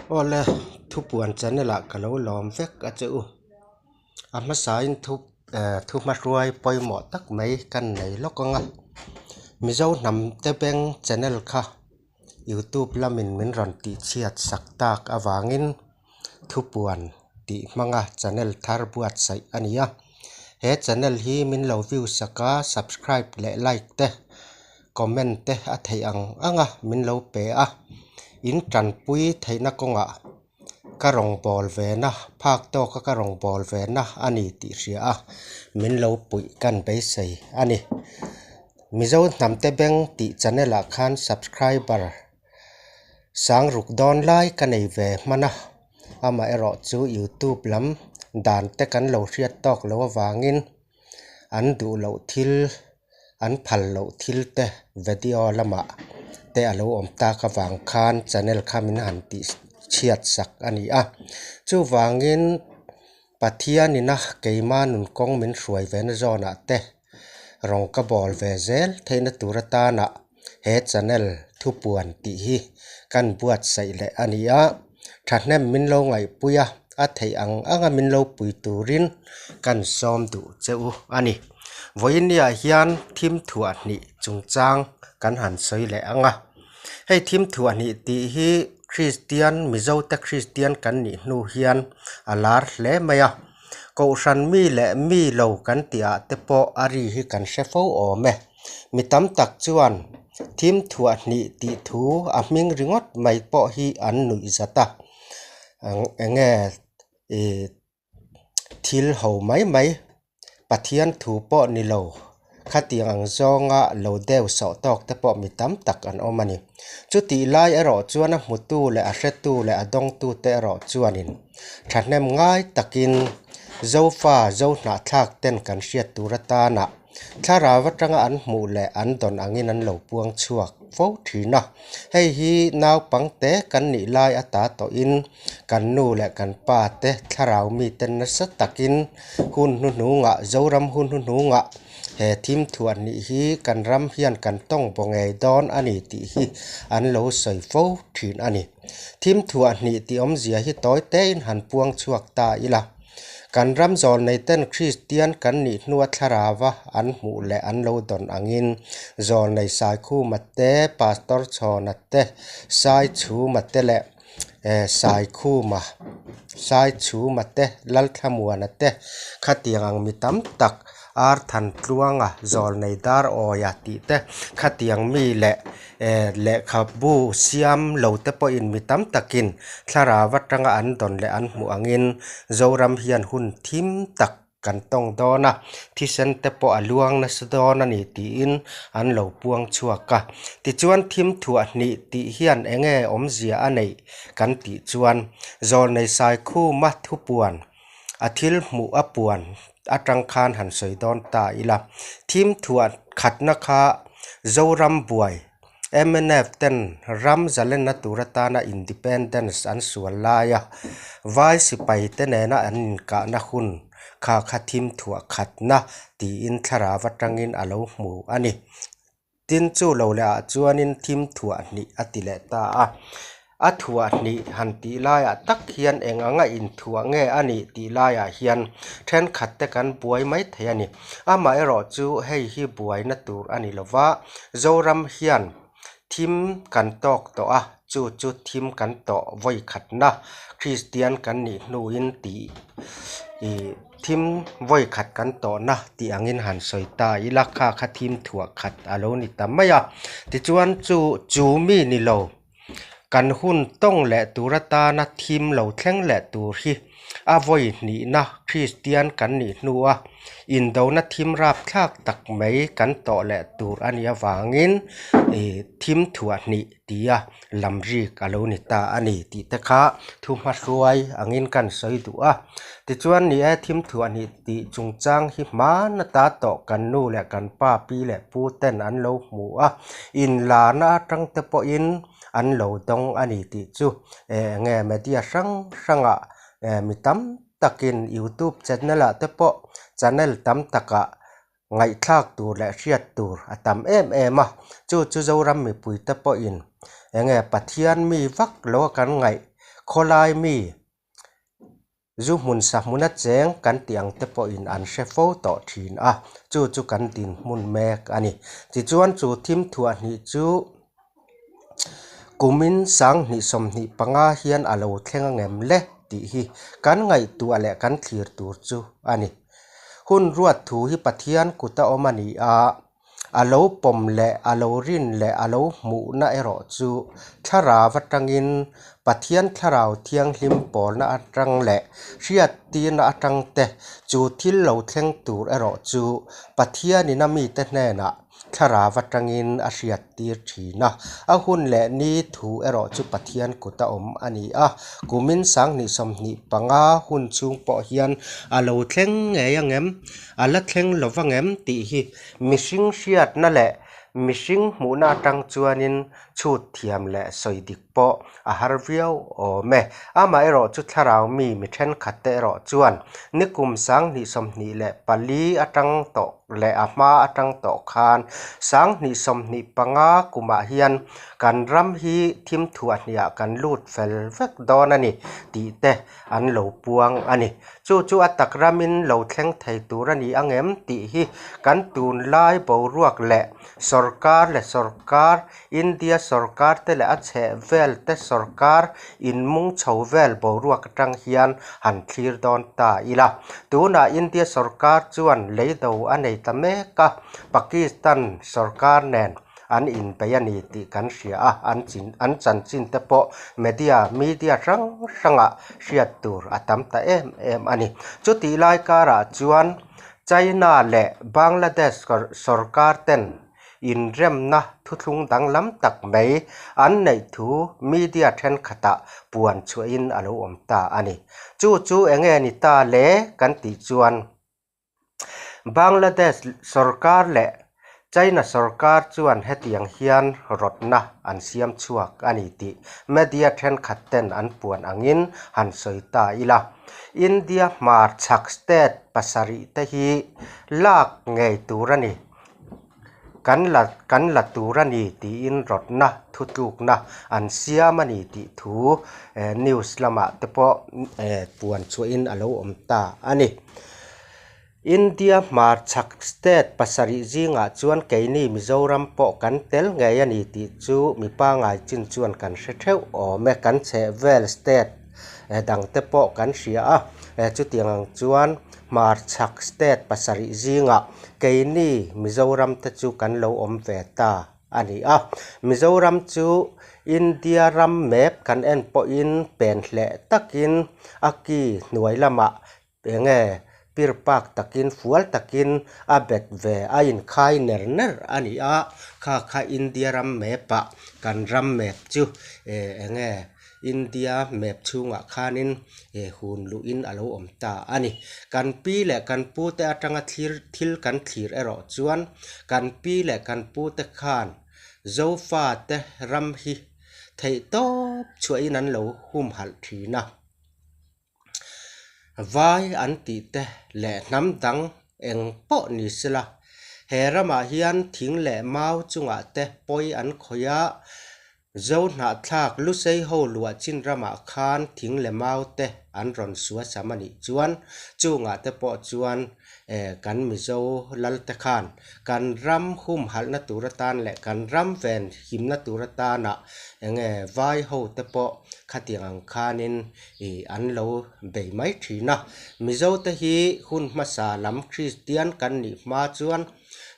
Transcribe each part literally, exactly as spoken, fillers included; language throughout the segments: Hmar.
Awle, Thupuan channel-ah ka lo lawm vek a che u. A hmasain thu, eh, thuhmahruai poimaw tak mai kan nei lawk ang a. Mizo Hnam Te Beng channel kha YouTube lamin min rawn tih chhiat sak tak avangin Thupuan tih hmanga channel thar buatsaih a ni a. He channel hi min lo view sak a, subscribe leh like te, comment te a theih ang anga min lo pe a. In ṭanpui theihna kawngah ka rawngbâwl vena, phak tawka ka rawngbâwl vena a ni tih hria a, min lo puih kan beisei a ni. Mizo Hnam Te Beng tih channel-ah khan subscriber sang ruk dawn lai ka nei ve hman a. Amaherawhchu YouTube lam dan te kan lo hriat tawk lo avangin an duh loh thil, an phal loh thil te video lamah te a lo awm tak avang khan channel kha min han tih chhiat sak a ni a. Chuvangin Pathianin a keima nun kawng min hruai vena zawnah te rawng ka bâwl ve zel theihna tur atana he channel Thupuan tih hi kan buatsaih leh a ni a. Ṭhahnem min lo ngaihpui a, a theih ang anga min lo pui turin kan sawm duh che u a ni. Vawiin niah hian thim thuah hnih chungchang kan han sawi leh ang a. Hei thim thuah hnih tih hi Kristian, Mizo te Kristian kan nih hnu hian a lar hle mai a. Kohhran mi leh mi lo kan tih ah te pawh a ri hi kan hre fo awm e. Mi tam tak chuan thim thuah hnih tih thu a hming ringawt mai pawh hi an nuih zat a. Eng, eng nge, i, thil ho mai mai, Pathian thu pawh ni lo, khatiang ang zawnga lo deu sawh tawk te pawh mi tam tak an awm a ni. Chutih lai erawh chuan a hmutu leh a hretu leh a dawngtu te erawh chuanin ṭhahnem ngai takin Zofa, Zo hnahthlak ten kan hriat tur atana Thlarau atanga an hmuh leh an dawn angin an lo puang chhuak fo ṭhin a. Hei hi naupang te kan nih lai ata tawhin kan nu leh kan pa te Thlarau mi ten nasa takin hun hnuhnungah, Zoram hun hnuhnungah he thim thuah hnih hi kan ram hian kan tawng bo ngei dawn a ni tih hi an lo sawi fo ṭhin a ni. Thim thuah hnih tih awmzia hi tawi tein han puang chhuak ta ila. Kan ram zawlnei ten Kristian kan nih hnua Thlarauva an hmuh leh an lo dawn angin, zawlnei Saikhuma te, Pastor Chhawna te, Saichhuma te leh, eh, Saikhuma, Saichhuma te, Lalthlamuana te, khatiang ang mi tam tak, Arthantluanga, zawlnei Dar Awia tih te, khatiang mi leh, eh, lehkhabu siam lo te pawhin mi tam takin Thlarau atanga an dawn leh an hmuh angin Zoram hian hun thim tak kan tawng dawn a, thisen te pawh a luang nasa dawn a ni tiin an lo puang chhuak a. Tichuan thim thuah hnih tih hian eng nge awmzia a neih kan tih chuan zawlnei Saikhuma thupuan a thil hmuh a puan atang khan han sawi dawn ta ila. Thim thuah khatna kha Zoram buai M N F ten ram zalenna tur atana independence an sual laia vai sipai te nena an inkahna hun kha kha thim thuah khatna tiin Thlarau atangin a lo hmu a ni. Tin chu lo leh ah chuanin thim thuah hnih a ti leh ta a. A thuah hnih han tih laiah tak hian eng anga inthuah nge a nih tih laiah hian ṭhenkhat te kan buai mai thei a ni. Amaherawhchu hei hi buaina tur a ni lova, Zoram hian thim kan tawk tawh a, chu chu thim kan tawh vawi khatna, Kristian kan nih hnuin tih, i, thim vawi khat kan tawhna tih angin han sawi ta ila, kha kha thim thuah khat a lo ni ta mai a. Tichuan chu, chu mi ni lo, kan hun tawng leh tur atana thim lo thleng leh tur hi a vawi hnihna Kristian kan nih hnua indona thim rapthlak tak mai kan tawh leh tur a nih avangin, i, thim thuah hnih tia lamrik a lo ni ta a ni tih te kha thuhmahruai angin kan sawi duh a. Tichuan ni e, thim thuah hnih tih chungchang hi hman ata tawh kan nu leh kan pa, pi leh pu ten an lo hmu a, inlana atang te pawhin an lo dawng a ni tih chu, eh, eng nge media hrang hrangah, eh, mi tam takin YouTube channel-ah te pawh, channel tam takah ngaihthlak tur leh hriat tur a tam em em a. Chu chu Zoram mipui te pawhin eng nge Pathian mi vak lo kan ngaih, khawlai mi zu hmun sa hmuna cheng kan tih ang te pawhin an hre fo tawh ṭhin a, chu chu kan dinhmun mek a ni. Tichuan chu thim thuah hnih chu kumin sang hnih sawmhnih panga hian a lo thleng ang em le tih hi kan ngaihtuah leh kan thlir tur chu a ni. Hun ruat thu hi Pathian kuta awm a ni a, a lo pawm leh a lo rin leh a lo hmuhna erawh chu thlarau aṭangin, Pathian thlarau thianghlim pawlna aṭang leh hriattirna aṭang te, chu thil lo thleng tur erawh chu Pathianin a mite hnenah thlarau aṭangin a hriattir ṭhin a. A hun leh ni thu erawh chu Pathian kuta awm a ni a. Kumin sang hnih sawmhnih panga hun chhung pawh hian a lo thleng ngei ang em, a la thleng lo vang em tih hi mihring hriatna leh mihring hmuhna aṭang chuanin chhut thiam leh sawi dik pawh a har viau awm e. Amaherawhchu thlarau mi mi ṭhenkhat te erawh chuan nikum sang hnih sawmhnih leh pali aṭang tawh leh a hma aṭang tawh khan sang hnih sawmhnih panga kumah hian kan ram hi thim thuah hnihah kan lut fel vek dawn a ni tih te an lo puang a ni. Chu chu a tak ramin lo thleng thei tur a ni ang em tih hi kan tunlai boruak leh sawrkar leh sawrkar, India sawrkar te leh a chheh vel te sawrkar inmung chho vel boruak aṭang hian han thlir dawn ta ila. Tunah India sawrkar chuan leido a nei ta mek a, Pakistan sawrkar nen an inbei a ni tih kan hria a, an chin, an chanchin te pawh media, media hrang hrangah hriat tur a tam ta em em a ni. Chutih lai karah chuan China leh Bangladesh sawr-, sawrkar ten inremna thuthlung danglam tak mai an neih thu media ṭhenkhatah puan chhuahin a lo awm ta a ni. Chu chu eng nge ni ta le kan tih chuan, Bangladesh sawrkar leh China sawrkar chuan hetiang hian rawtna an siam chhuak a ni tih media ṭhenkhat ten an puan angin han sawi ta ila. India hmar chhak state pasarih te hi lak ngei tur a ni, kan la, kan la tur a ni tiin rawtna thutlukna an siam a ni tih thu, eh, news lamah te pawh, eh, puan chhuahin a lo awm ta a ni. India hmar chhak state pasarih zingah chuan keini Mizoram pawh kan tel ngei a ni tih chu mi pangngai chin chuan kan hre theuh awm e, kan chheh vel state, eh, dang te pawh kan hria a, eh, chutiang ang chuan hmar chhak state pasarih zingah keini Mizoram te chu kan lo awm ve ta a ni a. Mizoram chu India ram map kan en pawhin pen hleh takin a ki hnuai lamah eng nge pirpak takin, fual takin a bet ve a, inkhai ner ner a ni a. Kha kha India ram map-ah kan ram map chu, eh, eng nge India map chhungah khanin, eh, hun luhin a lo awm ta a ni. Kan pi leh kan pute aṭanga thlir, thil kan thlir erawh chuan kan pi leh kan pute khan Zofa te ram hi theih tawp chhuahin an lo humhalh ṭhin a. Vai an tih te leh hnam dang eng pawh ni sela, he ramah hian thing leh mau chungah te pawi an khawih a, Zo hnahthlak Lusei ho luah chin ramah khan thing leh mau te an rawn suasam a nih chuan, chungah te pawh chuan, eh, kan Mizo lal te khan kan ram humhalhna tur atan leh kan ram venhimna tur atana eng nge vai ho te pawh khatiang ang khanin i an lo bei mai ṭhin a. Mizo te hi hun hmasa lam Kristian kan nih hma chuan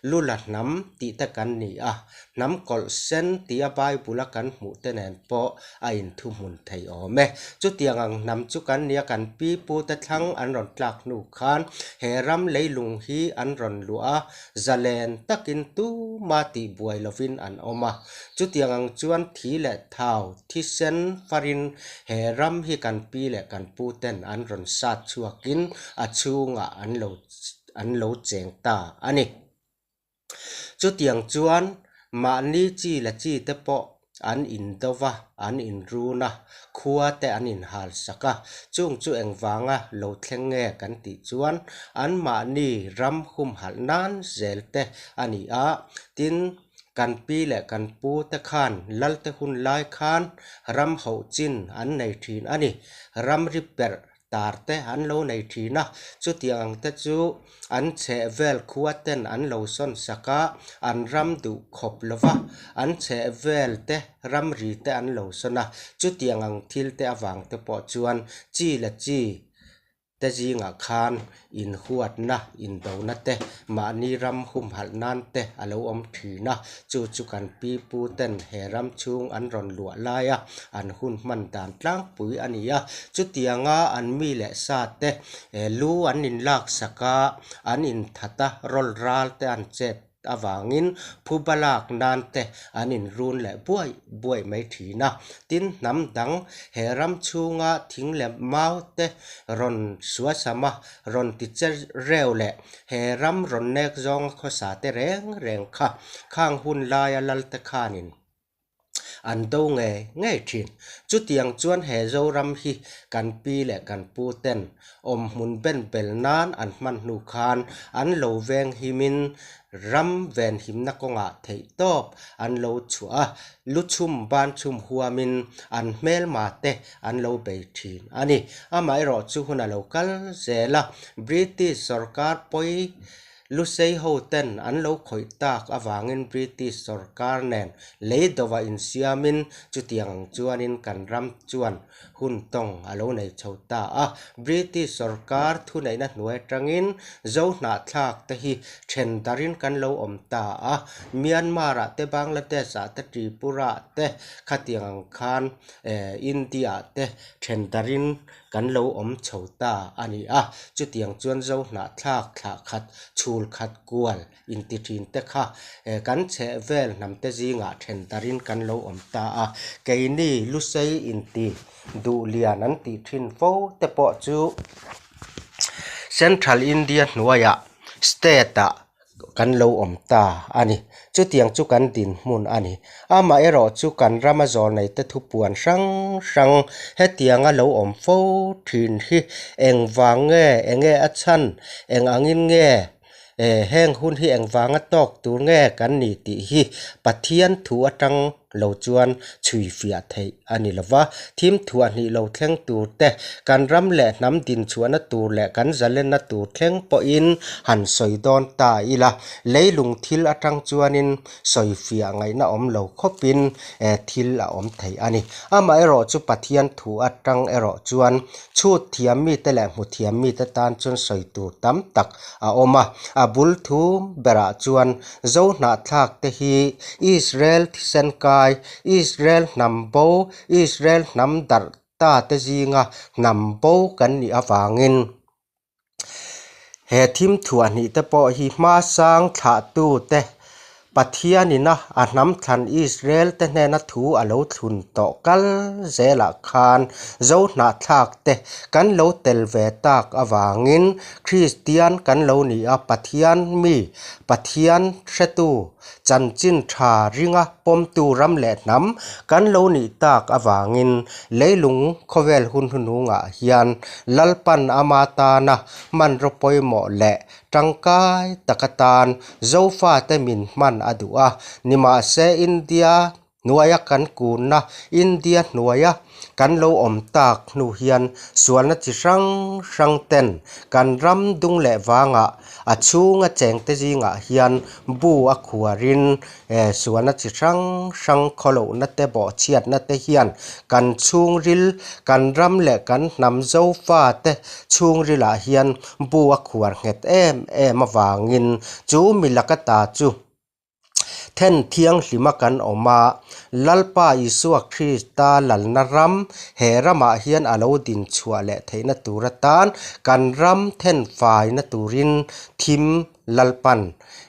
Lula hnam tih te kan ni a, hnam kawlh sen tia Bible-a kan hmuh te nen pawh a inthuhmun thei awm e. Chutiang ang hnam chu kan nia, kan pi pu te thlang an rawn tlak hnu khan he ram leilung hi an rawn luah a, zalen takin tuma tih buai lovin an awm a. Chutiang ang chuan thi leh thau, thisen farin he ram hi kan pi leh kan pu ten an rawn sat chhuakin a chhungah an lo, an lo cheng ta a ni. Chutiang chuan mahni chi la chi te pawh an indo va, an inrun a, khua te an inhal sak a, chung chu engvanga lo thleng nge kan tih chuan anmahni ram humhalh nan zel te a ni a, tin kan pi le kan pu te khan lalte hun lai khan ram hauh chin an nei ṭhin a ni. Ram ri perh tar te an lo nei ṭhin a. Chutiang ang te chu an chheh vel khua ten an lo sawn sak a, an ram duh khop lova, an chheh vel te ramri te an lo sawn a. Chutiang ang thil te avang te pawh chuan chi la chi te zingah khan inhuatna, indona te, mahni ram humhalh nan te a lo awm ṭhin a. Chu chu kan pi pu ten he ram chhung an rawn luah laia an hun hman dan tlangpui a ni a. Chutianga an mi leh sa te, eh, lu an inlak sak a, an inthata rawl ral te an chet avangin phuba lak nan te an inrun leh buai buai mai ṭhin a. Tin, hnam dang he ram chhunga thing leh mau te rawn suasam a, rawn ti che reu leh he ram rawn nek zawnga khawsa te reng reng kha khang hun laia lal te khanin an do ngei ngei ṭhin. Chutiang chuan he Zoram hi kan pi leh kan pu ten awm hmun ben bel nan an hman hnu khan an lo veng himin ram ven himna kawngah theih tawp an lo chhuah a, lu chhum ban chhum huamin an hmelma te an lo bei ṭhin a ni. Amaherawhchu hun a lo kal zel a, British sawrkar pawi Lusei ho ten an lo khawih tak avangin British sawrkar nen lei dova insiamin chutiang ang chuanin kan ram chuan hun tawng a lo nei chho ta a. British sawrkar thuneihna hnuai aṭangin Zo hnahthlak te hi ṭhen darin kan lo awm ta a. Myanmar-ah te, Bangladesh-ah te, Tripura-ah te, khatiang ang khan, eh, India-ah te ṭhen darin kan lo awm chho ta a ni a. Chutiang chuan Zo hnahthlak thlah khat, chhul khat kual inti ṭhin te kha, eh, kan chheh vel hnam te zingah ṭhen darin kan lo awm ta a. Keini Lusei inti duh lian an tih ṭhin fo te pawh chu Central India hnuaiah state-ah kan lo awm ta a ni. Chutiang chu kan dinhmun a ni. Amaherawhchu kan rama zawlnei te thupuan hrang hrang hetianga lo awm fo ṭhin hi eng vang nge, eng nge a chhan, eng angin nge, eh, heng hun hi eng vanga tawk tur nge kan ni tih hi Pathian thu aṭang lo chuan chhui fiah theih a ni lo va. Thim thuah hnih lo thleng tur te, kan ram leh hnam din chhuahna tur leh kan zalenna tur thleng pawhin han sawi dawn ta ila, leilung thil aṭang chuanin sawi fiah ngaihna awm lo khawpin, eh, thil a awm thei a ni. Amaherawhchu Pathian thu aṭang erawh chuan chhut thiam mi te leh hmu thiam mi te tan chuan sawi tur tam tak a awm a. A bul thu berah chuan Zo hnahthlak te hi Israel thisen kai, Israel hnam bo, Israel hnam darh ta te zinga hnam bo kan nih avangin, he thim thuah hnih te pawh hi hma sang thlahtu te, Pathianin a, a hnam thlan Israel te hnena thu a lo thlun tawh kal zelah khan, Zo hnahthlak te kan lo tel ve tak avangin, Kristian kan lo ni a, Pathian mi, Pathian hretu, chanchin ṭha ringa pawmtu ram leh hnam kan lo nih tak avangin, leilung khawvel hun hnuhnungah hian Lalpan ama tana hmanraw pawimawh leh ṭangkai taka tan Zofate min hman a duh a. Nimahse, India hnuaia kan kunna, India hnuaia kan lo awm tak hnu hian sualna chi hrang hrang ten kan ram dung leh vangah a chhunga cheng te zingah hian bu a khuarin, eh, sualna chi hrang hrang khawlohna te, bawhchhiatna te hian kan chhungril, kan ram leh kan hnam Zofa te chhungrilah hian bu a khuar nghet em em avangin, chu mi laka ta chu then thianghlima kan awm a, Lalpa Isua Krista lalna ram he ramah hian a lo din chhuah leh theihna tur atan kan ram then faina turin thim Lalpan,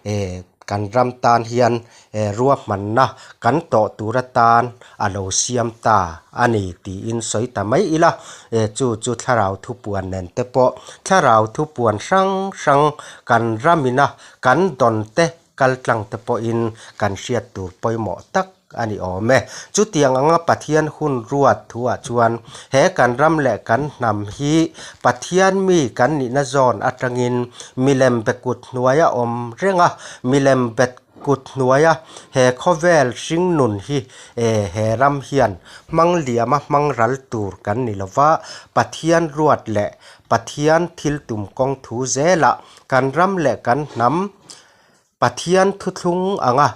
eh, kan ram tan hian, eh, ruahmanna kan tawh tur atan a lo siam ta a ni tiin sawi ta mai ila, eh, chu chu thlarau thupuan nen te pawh, thlarau thupuan hrang hrang kan ramin a kan dawn te, kal tlang te pawhin kan hriat tur pawimawh tak a ni awm e. Chutiang anga Pathian hun ruat thuah chuan he kan ram leh kan hnam hi Pathian mi kan nihna zawn aṭangin milem be kut hnuaia awm renga, milem be kut hnuaia he khawvel hringnun hi, e, he ram hian hmang liama hmang ral tur kan ni lova, Pathian ruat leh Pathian thil tum kawng thu zela kan ram leh kan hnam Pathian thuthlung anga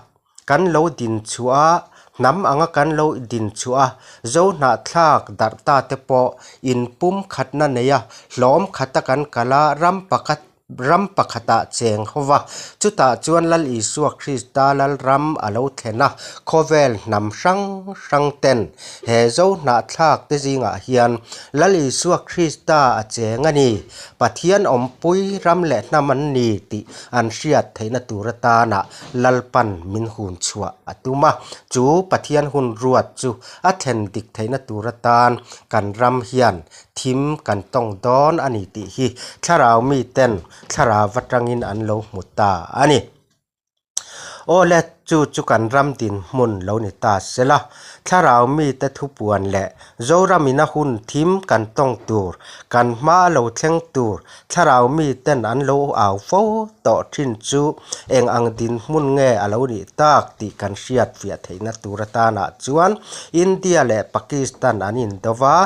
kan lo din chhuah a, hnam anga kan lo din chhuah a, Zo hnah thlak darh ta te pawh inpum khatna neia hlawm khata kan kal a, ram pakhat, ram pakhata cheng hova. Chutah chuan Lal Isua Krista Lal ram a lo thlen a, khawvel hnam hrang hrang ten he Zo hnah thlak te zingah hian Lal Isua Krista a cheng a ni, Pathian awmpui ram leh hnam an ni tih an hriat theihna tur atana Lalpan min hun chhuah a tum a. Chu Pathian hun ruat chu a thlen dik theihna tur atan kan ram hian thim kan tawng dawn a ni tih hi thlarau mi ten thlarau atangin an lo hmu ta a ni. Aw le, chu chu kan ram dinhmun lo ni ta sela, thlarau mi te thupuan leh Zoramin a hun thim kan tawng tur, kan hma lo thleng tur, thlarau mi ten an lo au fo tawh thin chu eng ang dinhmun nge a lo nih tak tih kan hriat fiah theihna tur atana chuan India leh Pakistan an indova,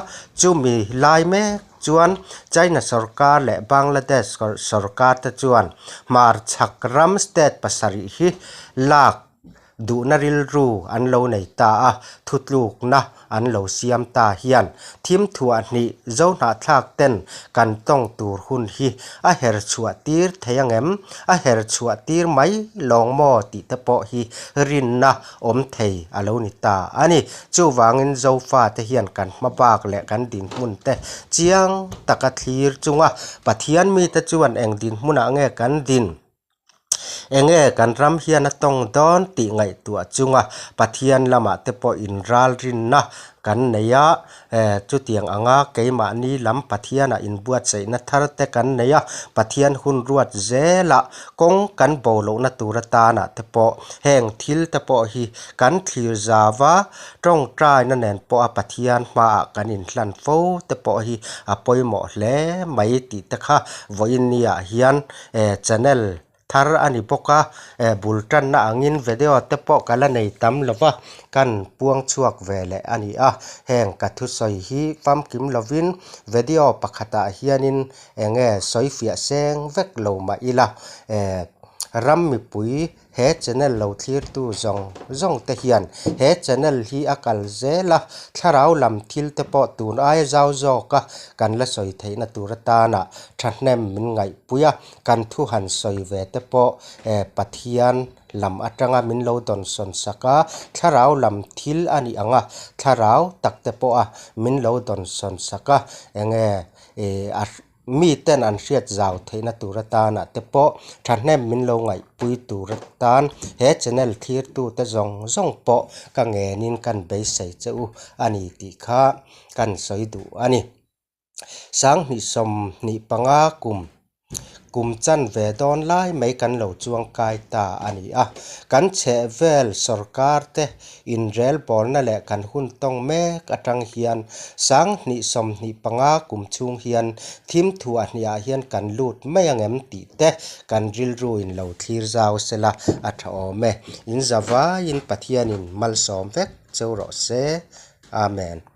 chumi lai mek chuan China sorkar leh Bangladesh sor-, sorkar te chuan hmar chhak ram state pasarih hi lak duhna rilru an lo nei ta a, thutlukna an lo siam ta hian thim thuah hnih Zo hnah thlak ten kan tawng tur hun hi a her chhuah tir thei ang em, a her chhuah tir mai lawng maw tih te pawh hi rinna awm thei a lo ni ta a ni. Chuvangin Zofa te hian kan hmabak leh kan dinhmun te chiang taka thlir chunga Pathian mi te chuan eng dinhmunah nge kan din, enge kan ram hian a tawng dawn tih ngaihtuah chunga Pathian lamah te pawh inral rinna kan nei a, eh, chutiang anga keimahni lam Pathiana inbuatsaihna thar te kan nei a, Pathian hun ruat zela kawng kan bo lohna tur atana te pawh heng thil te pawh hi kan thlir zau a, ṭawngṭaina nen pawha Pathian hmaah kan inhlan fo te pawh hi a pawimawh hle mai tih te kha vawiin niah hian, eh, channel thar a ni bawk a, eh, bul ṭanna angin video te pawh ka la nei tam lova, kan puang chhuak ve leh a ni a, heng ka thusawi hi famkim lovin video pakhatah hianin eng nge sawi fiah seng vek lo mah ila, eh, ram mipui he channel lo thlirtu zawng zawng te hian he channel hi a kal zela thlarau lam thil te pawh tun aia zau zawka kan la sawi theihna tur atana thahnem min ngaihpui a, kan thu han sawi ve te pawh, eh, Pathian lam atanga min lo dawnsawn sak a, thlarau lam thil a nih anga thlarau tak te pawha min lo dawnsawn sak a, eng nge, eh, a mi ten an hriat zau theihna tur atana te pawh thahnem min lo ngaihpui tur atan he channel thlirtu te zawng zawng pawh ka ngenin kan beisei che u a ni tih kha kan sawi duh a ni. Sang hnih sawm hnih panga kum, kum chan ve dawn lai mai kan lo chuang kai ta a ni a. Kan chheh vel sorkar te inrelbawlna leh kan hun tawng mek atang hian sang hnih sawm hnih panga kum chhung hian thim thuah hnihah hian kan lut mai ang em tih te kan rilru in lo thlir zau sela a ṭha awm e. In zavaiin Pathianin malsawm vek cheu rawh se. Amen.